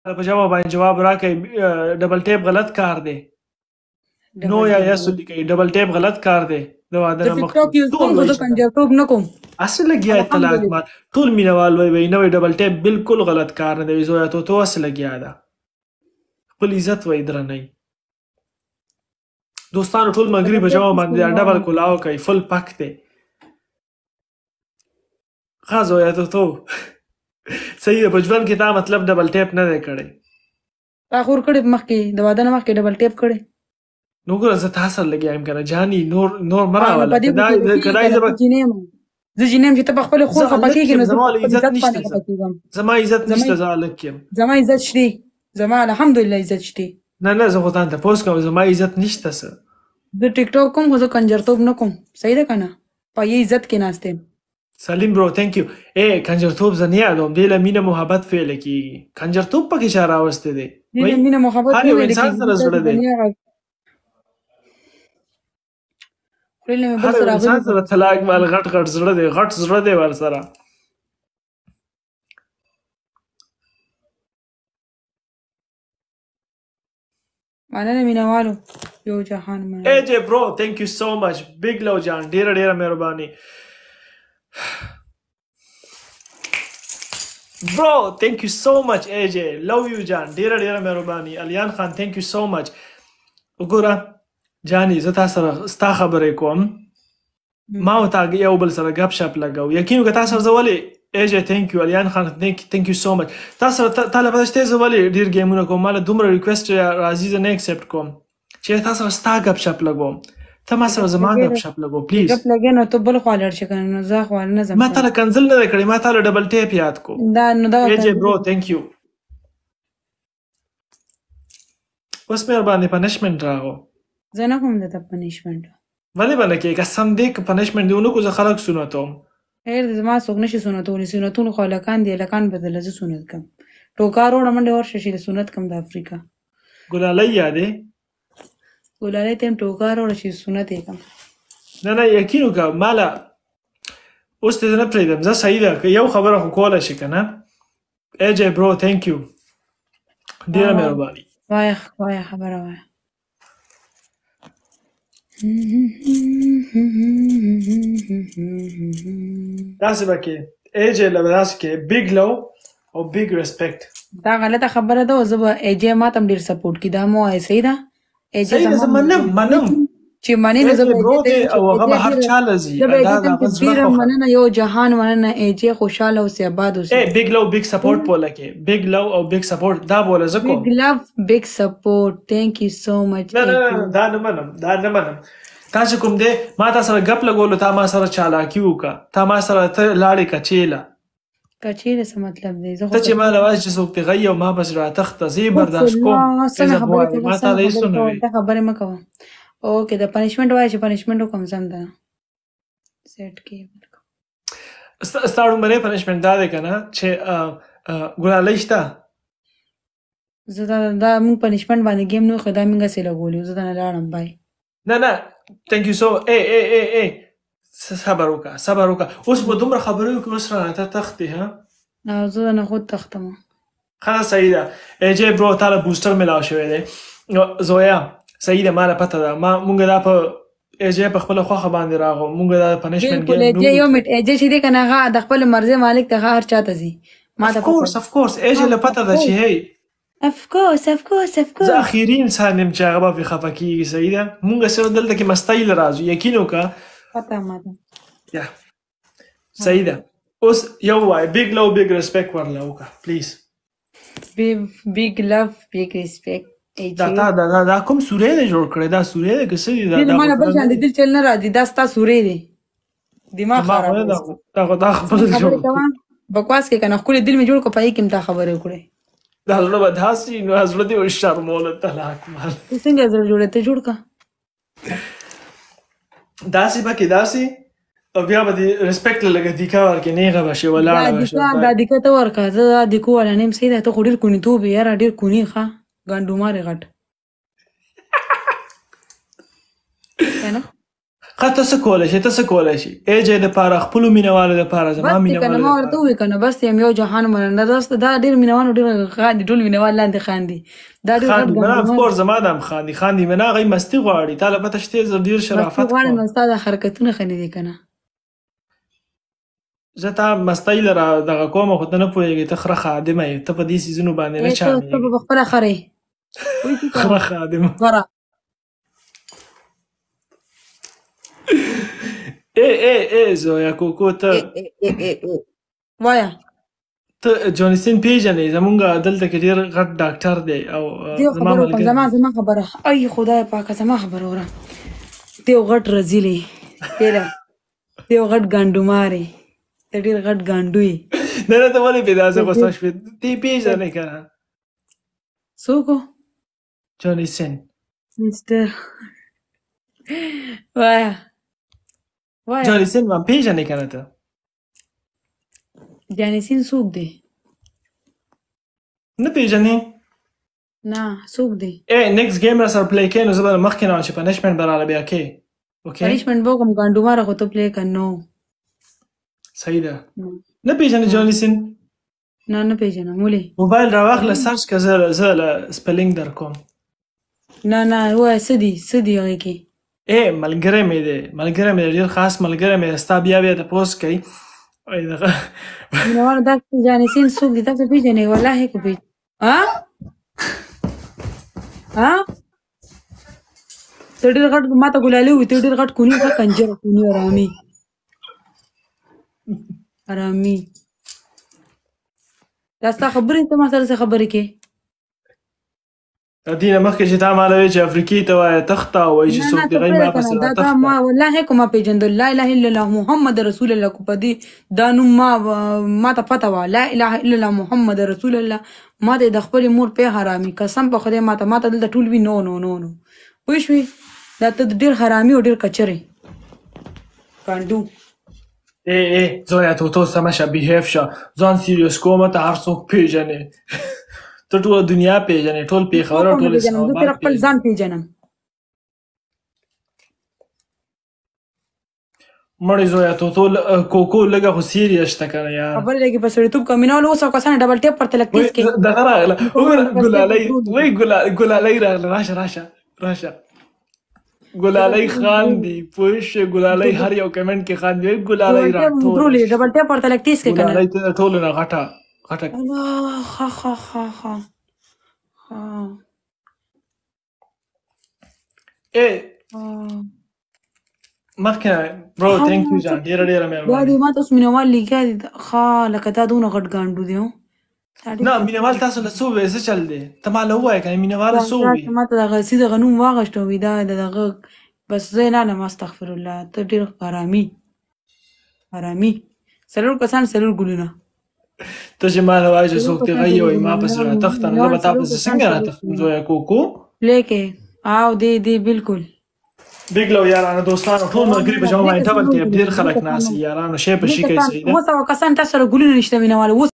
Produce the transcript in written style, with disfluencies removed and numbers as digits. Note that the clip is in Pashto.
په جواب باندې جواب راکړئ. ډبل ټیپ غلط کار دی. نو یا یس ولیکئ، ډبل ټیپ غلط کار دی. د واده زه نه ټیک ټاک مخکې یوز ټول کوم خو وایي زه چې کنجرتوب نه کوم. هسې لګیا طلاق الحمدلله. مال ټول مینوال وایي، وایي نه وایي ډبل ټیپ بالکل غلط کار نه دی. زویا تو تو هسې لګیا ده، خپل عزت وایي درنی. دوستانو ټول ملګري ډبل په ټیپ جواب هیڅ باندې نه ډبل وایم. کولاو کوي، فل پک دی. ښه زویا تو تو صحیح ده. په ژوند کې تا مطلب ډبل ټیپ نه دی کړی؟ تا خور کړی مخکې، د واده نه مخکې ډبل ټیپ کړی. نو ګوره زه تا سره لګیا یم کنه جاني، نور نور مه ها نو راوله. په دې که خو دا کېږي که دا کنه. زه زه جینۍ یم، زه جینۍ یم چې ته په خپل زه خور خفه هلک کېږې یم، نو زه زما په له خپل عزت عزت نشته. باندې زه خفه کېږم. زما عزت زما نشته، زه هلک یم. زما عزت شته، زما الحمدلله عزت شته. نه نه، زه خو ځان تپوس کوم، زما عزت نشته څه؟ زه ټیک ټاک کوم خو زه کنجرتوب نه کوم. صحیح ده که نه؟ په یې عزت کې ناست یم. سلیم برو ثانک یو. ای کنجرتوب زه نه یادوم، دې له مینه محبت ویل کېږي. کنجرتوب پکې چا راوستی دی؟ دې له وایي مینه محبت هر نه یو ویل انسان کېږي. سره داسې زړه دی، دنیا غږ خولې له مې بل هر څه یو راغلي انسان دي. سره طلاق مال غټ غټ زړه دی، غټ زړه دی ورسره. مننه مینوالو، یو جهان ای مننه. جے برو ثانک یو سو مچ، بیگ لو جان، ډیره ډیره مهرباني برو. ثانک یو سو مچ ای جے، لو یو جان، ډیره ډیره مهرباني. الیان خان ثانک یو سو مچ. وګوره جانی، زه تا سره ستا خبرې کوم، ما او تا یو بل سره ګپ شپ لګاو. یقین وکړه تا سره زه ولې ای جے ثانک یو، الیان خان ثانک یو سو مچ. تا سره تا له پته شته زه ولې ډیر ګیمونه کوم؟ ماله دومره ریکویسټ راځي زه نه اکسپټ کوم چې تا سره ستا ګپ شپ لګوم، ته ما چې سره ګپ زما لګې ګپ نو شپ لګو چې پلیز. ګپ لګې نو ته بل خوا لاړ شې که نه نو زه خوا نه ځم ما کنه. تا له کنزل نه دی کړی، ما تا له ډبل ټیپ یاد کو. دا نو دغه ای جے کنځل برو ثانک یو. اوس مې ورباندې پنشمنټ راغو. زه نه کوم درته پنشمنټ. ولې به نه کې؟ قسم دې که پنشمنټ دې ونه کو زه خلک سنتوم. خیر دی، زما څوک نشي سنتولی. سنتونه خو هلکان دي، هلکان به درله زه سنت کم. ټوکار وړه منډې ورشه چې د سنت کم د افریقا. ګلالۍ یادې؟ ګلالۍ ته هم ټوکار وړه چې سنت یې کم. نه نه، یقین وکړه ماله اوس دې زه نه پرېږدم. زه صحیح ده که یو خبره خو کولی شي که نه. ای جے برو ثانک یو، ډېره وایه مهرباني. وایه وایه خبره وایه. داسې به کې ای جے له به داسې کې بیګ لو او بیګ ریسپیکټ. دا غلطه خبره ده او زه به ای جے ماته هم ډېر سپورټ کړي. دا مو وایه صحیح ده؟ ای جے صحیح ده، زما زه منم منم. چې منې نو ای زه جے به ای برو جے ته دی یم چې او ای هغه جے به هر ډېره چا له ځي، زه به ای دا جے د ته یم هغه چې زړه ډېره خوښه. مننه، یو جهان مننه ای جے، خوشحاله اوسې، آباد ای اوسې. بیګ لو بیګ سپورټ بوله کې، بیګ لو او بیګ سپورټ دا بوله زه کوم. بیګ لو بیګ سپورټ، ثانک یو سو مچ نه ای نه جے. نه، دا نه منم، دا نه منم. تا چې کوم دی ما تا سره ګپ لګولو، تا ما سره چالاکي وکړه، تا ما سره ته لاړې کچېله. کچېله څه مطلب دی؟ زه ته خو چې ما کچېله له وایې چې څوک دې غي او ما پسې راتښته، زه یې اوف برداشت کوم. الله، څنګه عزت خبرې وایې کوه، ما تا څنګه له هېڅ خبرې نه کوه، وي. دا خبرې مه کوه. اوکې د پنشمنټ وایه چې پنشمنټ وکړم زم ده سیټ کې. ستا لومړنی پنشمنټ دا دی که نه چې ګلالۍ شته؟ زه دا دا موږ پنشمنټ باندې ګیم نه خو دا موږ سره لګولې، زه دا نه لاړم بای. نه نه، ثانک یو سو. ای ای ای ای، صبر وکړه صبر وکړه، اوس به دومره خبرې وکړو اوس رانه ته تښتې ها؟ زه نه خود تښتم. ښه صحیح ده. ای جے برو تا له بوسټر ملاو شوی دی. نو زویا صحیح ده، ما له پته ده، ما مونږ دا په ای جے په خپله خوښه باندې راغو، مونږ دا پنشمنټ بالکل ګیم ای نو جے یو منټ، ای جے چې دی که نه هغه د خپل مرضۍ مالک ته هر چاته ځي. ما اف ته پته کورس ده. اف کورس، ای جے له پته ده چې هی اف کورس اف کورس اف زه کورس. اخیری انسان یم چې هغه به پرې خفه کېږي. صحیح ده، مونږ سره دلته کې مستۍ له راځو، یقین وکړه. پته ما ده. یا صحیح ده. اوس یو وای بیګ لو بیګ ریسپیکټ ورله وکړه پلیز. بیګ لو بیګ ریسپیکټ ای دا جے. تا دا دا, دا کوم سورې دی جوړ کړی؟ دا سورې دی که څه دی؟ دا دې دا ما خو نه بل نه شان د دی. دل چل نه راځي، دا ستا سورې دی، دماغ زما خو خراب نه دی. دا خو دا خو تا خپل څنګه جوړ خبرې کړی. کوه بکواس کې کنه، ښکلی دل مې جوړ کړ په هغې کې هم تا خبرې وکړې. دا زړه به داسې وي، نو زړه دې وشرموله طلاق مال. ته څنګه زړه جوړې؟ ته جوړ کړه. داسې به کې داسې او بیا به دې ریسپیکټ له لږه دیکه ورکړې، نېغه به شې دا ولاړه به شې. دیکا دا دیکا ته ورکړه، زه دا دیکو والا نه یم. صحیح ده، ته خو ډېر کونیتوب یې یاره، ډېر کونی ښه ګانډومارې غټ که نه. ښه، ته څه کولی شې؟ ته څه کولی شې؟ ای جې دپاره، خپلو مینهوالو دپاره، زما بس دی کنه، مینهوالو ما ورته دپاره. ووی کنه، بس یم یو جهان مننه دوست. دا ډیر مینوانو ډیر خاندي، ټول مینوال لاندې خاندي. دا ډیر غټ خاندي منه، ګاندومار افکورس زما د هم خاندي، خاندي منه. هغوی مستي غواړي. تا له پته شته زه ډېر مستي شرافت غواړي کوم. نو ستا د حرکتونه ښه نه دي کنه. زه تا مستۍ لره دغه کوم، خو ته نه پوهېږې. ته خره خادمه یې، ته په دې څیزونو باندې نه ای ته ته چاڼېږې. په خپله خره یې. وایي څه خره خادمه. خره. ای ای ای زویا کوکو، ته وایه. ته جونسین پیژنې؟ زمونږ دلته کې ډېر غټ ډاکټر دی او زه یو زما خبره وکړم، ملګری زما دی. زما خبره، ای خدای پاکه، زما خبره وره. ته یو غټ رزیل یې، تیله ته یو غټ ګانډومار یې، ته ډېر غټ ګانډو یې. نه نه، ته ولې پې داسې ته غوسه ډېر شوې؟ ته یې پیژنې که نه؟ څوک و؟ جونسین. مستر وایه وایه. جونسین ما پیژنې که نه ته؟ جانسین څوک دی؟ نه پیژنې؟ نه، څوک دی؟ ای نیکسټ ګیم را سره پلی کې، نو زه به مخکې نه چې پنشمنټ به راله بیا کې. اوکې پنشمنټ به وکړم ګانډوماره، خو ته پلی که نو. صحیح ده. نه پیژنې جونسین؟ نه، نه پیژنم. ولې؟ موبایل راواخله، سرچ که، زه له سپیلینګ در کوم. نه نه، وایه څه دي، څه دي هغې کې؟ ای ملګری مې دی، ملګری مې دی، ډېر خاص ملګری مې دی. ستا بیا بیا تپوس کوي. ای دغه مینوال، دا جانسین څوک دی؟ تاسو پیژنئ؟ والله که پیژنئ. ها ها، ته ډېر غټ ماته ګلالي وي. ته ډېر غټ کونی، ښه کنجر کونی، حرامي حرامي. دا ستا خبرې، ته ما سره څه خبرې کې؟ د دې نه مخکې چې تا ماله وایي چې افریقې ته وایه تخته، او وایي چې نه څوک نه، دی ته غي پرېږده ما که پسې نه. دا تا راتخته. ما والله کومه پېژندل. لا اله الا الله محمد رسول الله، کو په دې دا نوم ما ته پته وه. لا اله الا الله محمد رسول الله، ما ته د خپلې مور په حرامي قسم په خدای. ما ته دلته ټول وي. نو نو نو نو، پوه شوې؟ دا ته ډېر حرامي او ډېر کچرې کانډو. ای ای زویا توتو، سمه شه، بیهیف شه، ځان سیریس کومه. ته هر څوک پیژنې، ته ټوله دنیا پیژنې، ټول پېښور څوک او هم نه ټول پېژنم اسلام زه، آباد تر خپل پیژنې. ځان پېژنم. مړی زویا توتو، کوکو لږه خو سیریس شته که نه یار؟ خبرې لګي په سړیتوب کوم. مینوال، اوس کسان ډبل ټیپ پر تلک وای تیز کې دغه راغله، وګوره ګلالۍ. پرتلک وای ګلالۍ راغله. راشه راشه راشه، ګلالۍ خاندي، پوه شوې؟ ګلالۍ هر یو کمنټ کې خاندي. وای ګلالۍ ډبل ټیپ راټوله درولې، ډبل ټیپ پر تلک تیز کې کنه. ګلالۍ ته د ټولو نه غټه غټه. الله، ها ها ها ها ها. ای مخکې برو، ثانک یو جان، ډیره ډیره دا مهرباني. دې ما ته اوس مینوال لیکیا دي. ښه، لکه دا دونه غټ ګانډو دی هو. دا ډېر نه مینوال تاسو له څو وې؟ څه چل دی؟ ته ما له ووایه که مینوال دا څو دا وي. چې ما ته دغه سیده غنوم واغښته وي، دا د دغه بس زه نه لم. استغفر الله، ته ډېر حرامي حرامي. څلور کسان څلور ګلونه. ته چې ما له وایې چې څلور څوک دې کسان غي څلور وایي ما ګلونه. پسې راتښته، نو زه مینوال به تا څلور پسې کسان څنګه څلور راتښتم ګلونه. زویه کوکو؟ لیکې او دی دی بالکل. بیګ لو یارانو، دوستانو، ټول ملګري په جواب درې باندې کسان ډبل نور ټیپ. ګلونه، ډېر درې خلک کسان ناست نور دي یارانو، شی په درې شي کوي. کسان صحیح ده. 700 کسان تاسو سره ګلونه نشته مینوال.